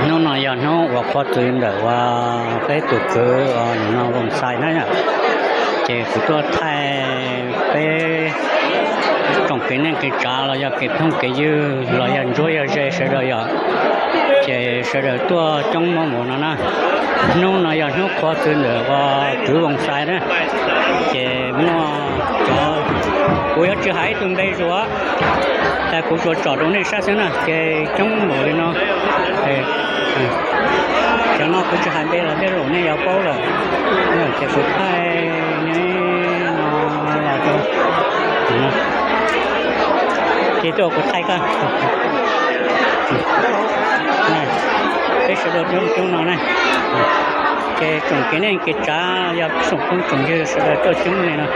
Hnub no yog hnub uas qhuav txwv ntawm uas peb tus kwv uas no Voos Xais na, ces kuv tuaj thaij peb tsoom kev neej kev tsav los yog kev phooj kev ywg los yog ntsuab yog ze sawv daws yom, ces sawv daws tuaj coob mog mus no na. Hnub no yog hnub qhuav txwv ntawm uas kwv Voos Xais na, ces muaj cov, kuv yuav tsis hais ib tug npe zus, tas kuv tsuas tsom rau nej saib xwb na, ces coob npaum li no. Cov no kuv tsis hais npe los tej zaum nej yuav paub lawm, ces kuv thaij no los rau, ces tuaj kuv thaij koj. Peb sawv daws coob coob no na, ces tsoom kev neej kev tsav yog tsoom phooj tsoom ywg sawv daws tuaj coob li no,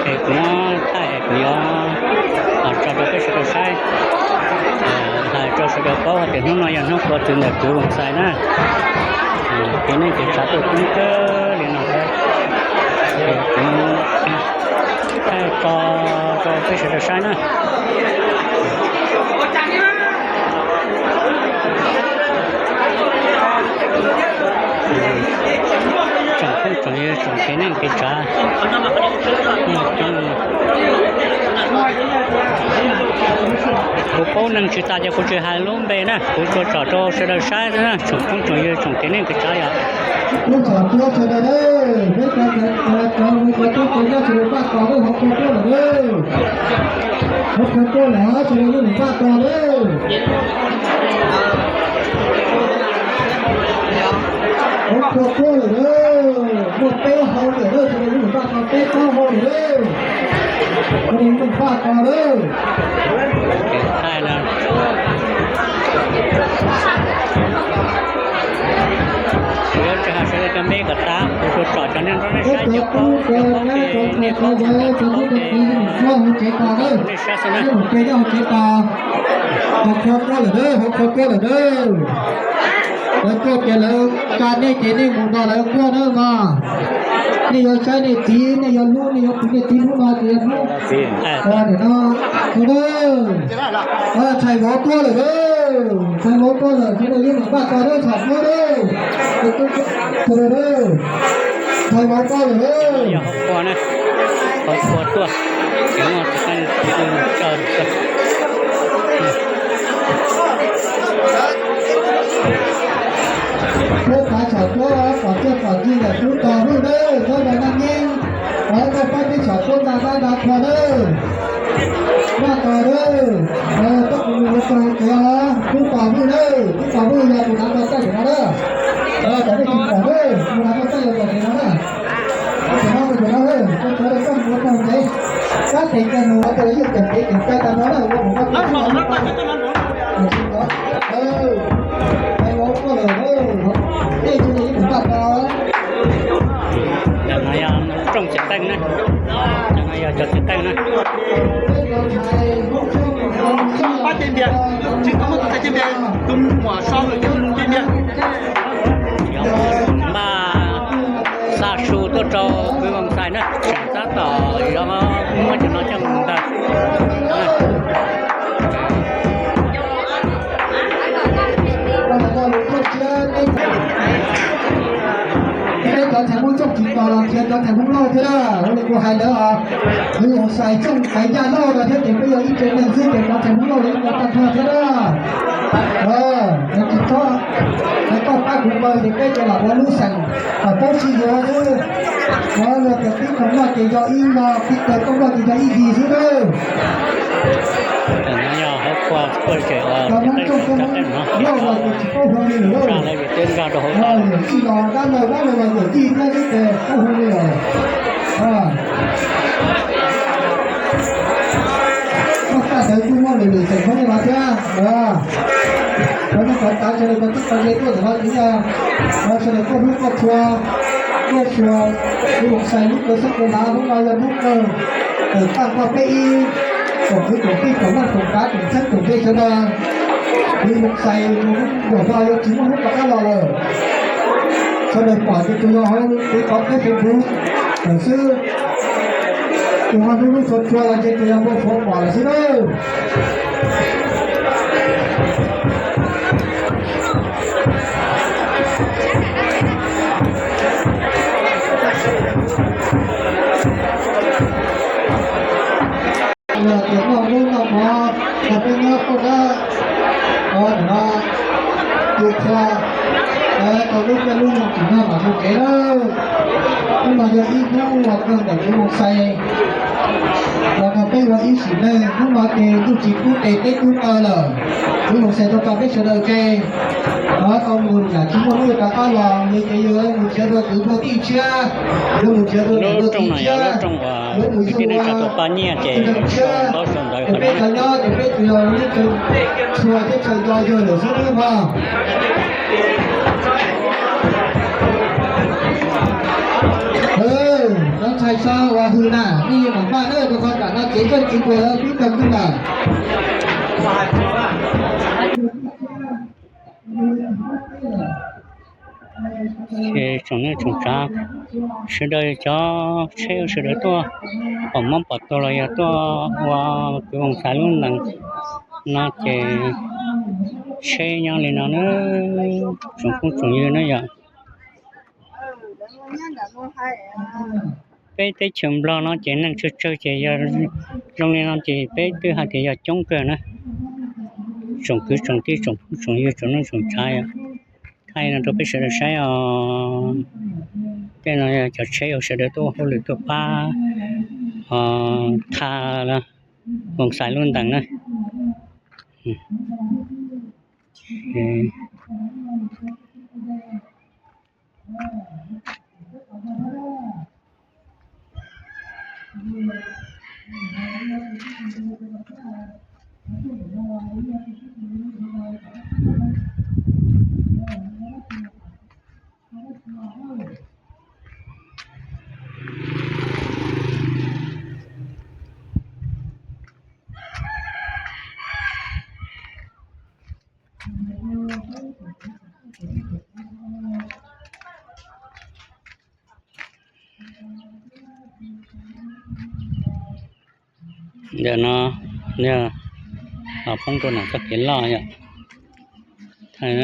ces kuv muab thaij kuv yuav tso rau peb sawv daws saib, hais rau sawv daws paub hais tias hnub no yog hnub qhuav txwv ntawm kwv Voos Xais na. Kev neej kev tsav tuaj coob kawg li no, kuv thaij tso rau peb sawv daws saib na. Tsoom phooj tsoom ywg tsoom kev neej kev tsav, kuv paub neeg tsis tas ces kuv tsis hais lub npe na, kuv tsuas tsom rau sawv daws saib xwb na, tsoom phooj tsoom ywg tsoom kev neej kev tsav yom. Lub tsom tuab sawv daws, peb cov cov cov cov tub cov nyab sawv daws npaj tos lub hauv paus tuab lawm, hauv paus tuab lawm, sawv daws yeej npaj tos lawm. Hauv paus tuab lawm, muaj peb hau lawm, sawv daws yeej npaj tos peb plaub hau lawm, sawv daws yeej npaj tos lawm. Kuv yuav tsis hais sawv daws cov npe kom tas, kuv tsuas tsom cov nej nrog nej saib cov paub, cov paub ces nej paub, cov tsis paub ces kuv tsis hais, tsuas kom nej saib xwb na. Hauv paus tuab lawm, hauv paus tuab lawm, lawv tuaj ces lawv tsa nej ces nej mus nrog lawv quaj na mas. Nej yuav saib nej txiv, nej yuav hlub, nej yuav hlub nej txiv hnub no ces yog hnub no. Txhais vauv tuaj lawm, txhais vauv tuaj lawm, sawv daws yeej npaj tos lub tsom tuab lawm, sawv daws, txhais vauv tuaj lawm. Peb tav tsom tuab pom txiaj pom ci ntawm tub tos Hwj na, txhob nco naj nyeeb, koj pab peb tsom tuab nta dab nta qhua na. Npaj tos na, koj mus ua tau kev os, tub tos Hwj na, tub tos Hwj yog tus hnav tau txaij ntawm no na. Kom nej tsis pom na, tus hnav tau txaij yog tus ntawm no na. Tus no tus no, koj cov koj mus ua tau kev, sab tes cai mus ua tau yeej cov kev ceev fai tag nrho na, ua mus ua tau. Hais vauv tuaj lawm, tej tug yeej mus npaj tos. Cov no yog rooj txiv qeej na, cov no yog cov txiv qeej na. Pab ces npias, tsis tau muaj tus txais ces npias, tus muam so lawm ces npias. Npaj xa su tuaj rau kwv Voos Xais na, tseem tab tom yuav muab cov no coj mus ntawd. Peb cov txhais Hmoob txooj tsis tos los nrhiav cov txhais Hmoob Lauj thiab na, ua li kuv hais ntawd os. Kwv Voos Xais txooj hais ncaj lauj no thiab ces peb yog ib tsev neeg xwb ces cov txhais Hmoob Lauj los ib co tag nrho thiab na. Tsis txhob hais koj pab kuv pawg ces peb cov los ua lub xeem kom paub sib yuav xwb. Cov luag tias tib koog noj ces yog ib lo, tib koog noj ces yog ib yig xwb na. Cov Hmoob txooj Hmoob Lauj los ces tsis paub hu li lawm. Yawm txwj los dab laug dab laug los yawm txwj thiab xwb ces paub hu li lawm. Koj kaj ntawd kuj muaj lwm lwm xeem Hmoob li no thiab. Cov neeg cov tsav sawv daws koj tib koj ze tuaj ntawm no ces yog sawv daws tuaj hlub tuaj tshua, tuaj xyuas kwv Voos Xais lub kawg xeeb kawg lav hnub no yog hnub kawg tawm tag nrho peb ib tsoom kwv tsoom tij tsoom neej tsoom tsav tsoom txheeb tsoom ze sawv daws. Kwv Voos Xais mus hnub nyoog no yuav tsis muaj hnub rov qab los lawm. Sawv daws pom ces tsuas yog hauv kev tov peb Facebook lawm xwb. Tus ho hlub hlub tshua tshua los ces tsuas yog npau suav pom lawm xwb na. Tus qhua, tau lub caij lub nyoog tsim nyog mam mus kev lawm. Hnub no yog ib hnub uas kawg ntawm Tswv Moos Xais, los nrog peb ua ib sim neej. Hnub no ces ntuj tsis kub tes teb kub taw lawm, Tswv Moos Xais tau tso peb sawv daws tseg, rov tau mus yam tsis muaj hnub rov qab los, yog ces yog mus nrhiav dua kwv dua tij tshiab, yuav mus nrhiav dua niam dua txiv tshiab, yuav mus yug ua tib neeg tsa tus paj nyiaj ces sau ntaub sau ntawv qhov no. Peb txhua teb chaws nco yawg lawm xwb nawb mog. Cov ntxhais xov uas hws na, nej mam npaj na, rau qhov tam no txiv nkauj txiv nraug lawv twb tag kawg lawm. Tsoom neej tsoom tsav sawv daws, cov tsheb sawv daws tuaj pom mob pom tuag los yog tuaj ua kwv Moos Xais lub ntees no ces tsheb nyob li no na, tsoom phooj tsoom ywg na yom. Peb teb chaws Nplog no ces neeg tsawg tsawg ces yog zoo li no ces peb twb hais tias yog coob kawg na. Tsoom kwv tsoom tij tsoom phooj tsoom ywg tsoom neej tsoom tsav yom, thaij no rau peb sawv daws saib os. Tej no yog cov tsheb uas sawv daws tuaj ua hauj lwm tuaj pab tha Moos Xais lub ntees na. Ntawm no yog los poob rau nram txoj kev loj yom. Thaum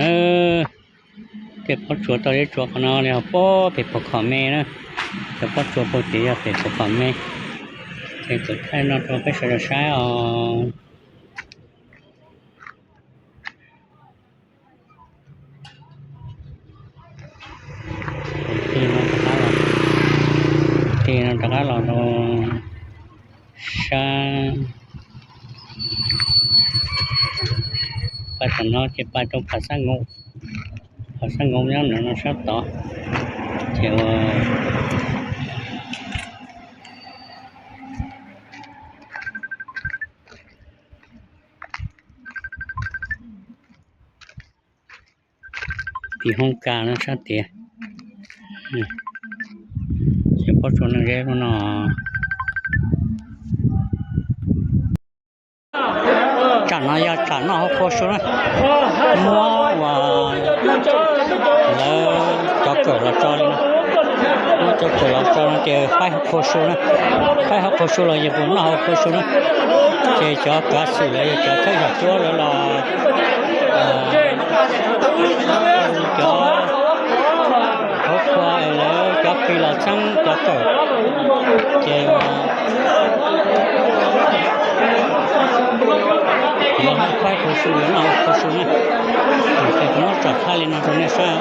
tej pob tsuas tau zeb tsuas qhov no li ho puag pem Phuv Khom Me na. Cov pob tsuas puag tim yog pem Phuv Khom Me. Ces kuv thaij no rau peb sawv daws saib os. Tig no rov qab los, tig no rov qab los rau sab pais tom no ces pais rau Pham Xab Nkoos, Pham Xab Nkoos nyob ntawm no sab tod. Ces ua tim hoob kas no sab tias, ces pob tsuas neeg zeb no. Tsam no yog tsam noj hauv qhua su na, muab uas lawv cov kawm los tso li no, muab cov kawm los tso no ces faib hauv qhua su na, faib hauv qhua su los yog puas noj hauv qhua su na. Ces cov kav xwm los yog cov thawj yam cuab lawv los cov hauv qhua es lawv cov kis los txheeb cov kawm, ces lawv faib qhua su, lawv noj hauv qhua su na. Ces kuv muab tsom thaij li no rau nej saib.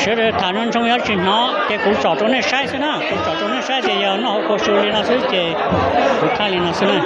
Sawv daws tham nroo nroo yuav tsis hnov ces kuv tsom rau nej saib xwb na, kuv tsom rau nej saib tias yog noj hauv qhua su li no xwb ces kuv thaij li no xwb na.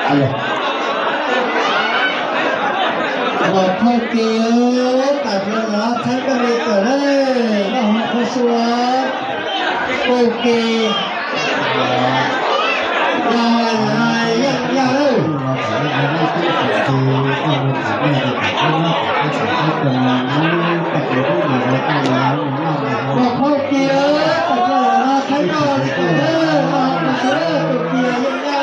Los thauj ke, tam sim no txhawb koj li tawm na, noj hmo qhua sua, kaus ke, yog yog lawm. Los thauj ke, tam sim no txhawb koj li tawm na, noj hmo qhua sua, kaus ke, yog yog lawm.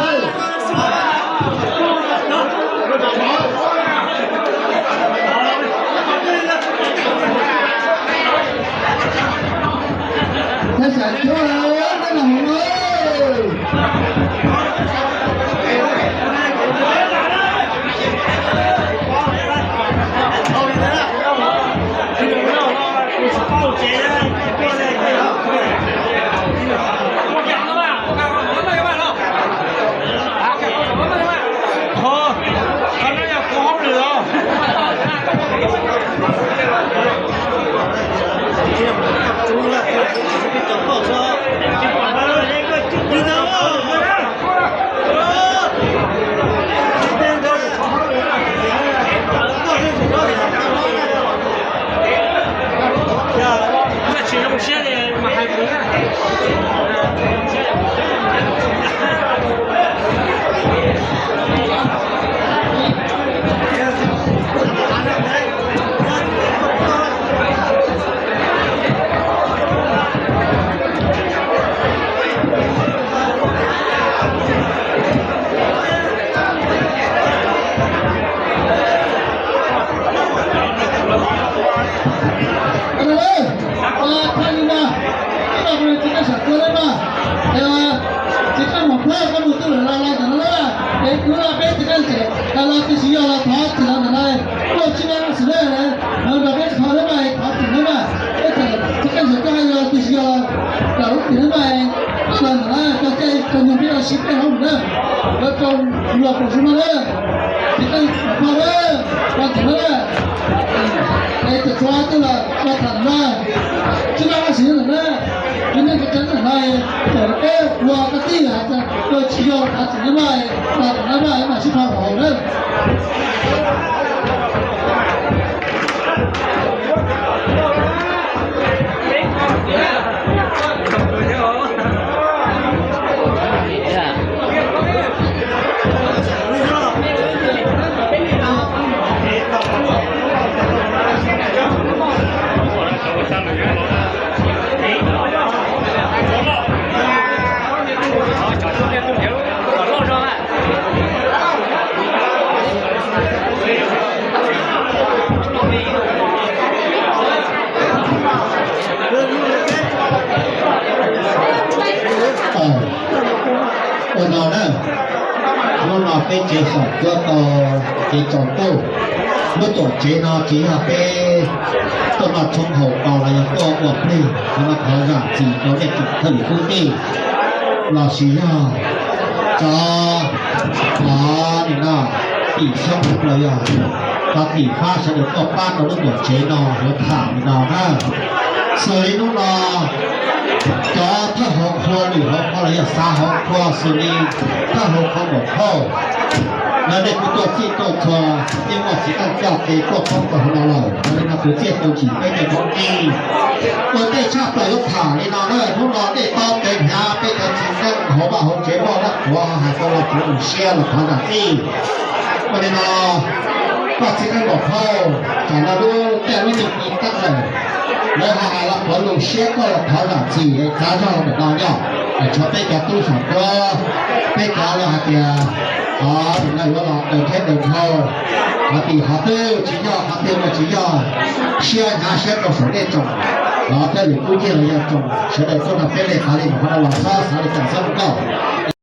Tsis kaj mom plab koj mus twg lawm los los ntawm no na, es kuv los peb tsis kaj ntsev los los twg tsis yog los thov txim los ntawm no, kuj tsis muaj xwm na, nrog peb thov na mas thov txim na mas, peb tsis kaj ntsev koj hais los twg tsis yog los rau lub twg na mas, los ntawm no cov caij cov nyoog peb los sib peb hauv na, los rau luag pem xwb no na, tsis kaj ntsev koj na, thov txim na, es txhua txhua twg los los tham na, tsis muaj xwm na, tsis muaj tseeb na, txawm peb ua koj tij hais tias koj tsis yog thov txim na mas, los ntawm no mas mam sib pab hauv na. Ua no na, hnub no peb tsev xyom cuab tau kev tsaus ntuj. Lub tuam tsev no tsis yog peb tuaj noj tshoob haus ko los yog tuaj ua plig, qhov no thov zam txim rau nej tsoom thwj kwv tij, los sis yog cov, cov nim no tim xyoob los yog cov tim fab sawv daws tuaj pab rau lub tuam tsev no yuav tham li no na. Xws li hnub no cov thawj hauv qhua, lwm hauv qhua los yog xav hauv qhua xws li thawj hauv qhua Maum Thauj, lawv nej kuj tuaj txhij tuaj txhua, yeej muaj txiv neej coj kev tuaj pab tau hauv no lawm. Yog li no kuv thiaj tau tsim peb cov hmoov ti ua tej tshaj plaws yuav tham li no na. Hnub no nej tau kev hnyav peb cov txiv neej hauv vaj hauv tsev muaj dab qhuas hais tau los puav lus siab los thov zam txim. Ua li no, koj txiv neej Maum Thauj, tsam no lub caij lub nyoog i tag lawm, lawv ho hais los puav lus siab koj los thov zam txim, txav zog ntawm no yog tshuav peb cov tub xyom cuab, peb cov lawv hais tias qhov nim no yuav los daws thiab daws dhau, qhov tim qhov twg tsis yog, qhov twg los tsis yog, siab hnyav siab rau saum nej tsoom, los thiaj li kub nyiaj los yog tsoom sawv daws tuaj nrog peb li qhov li mus qhov no los txhob xav li cas xav mus kauj.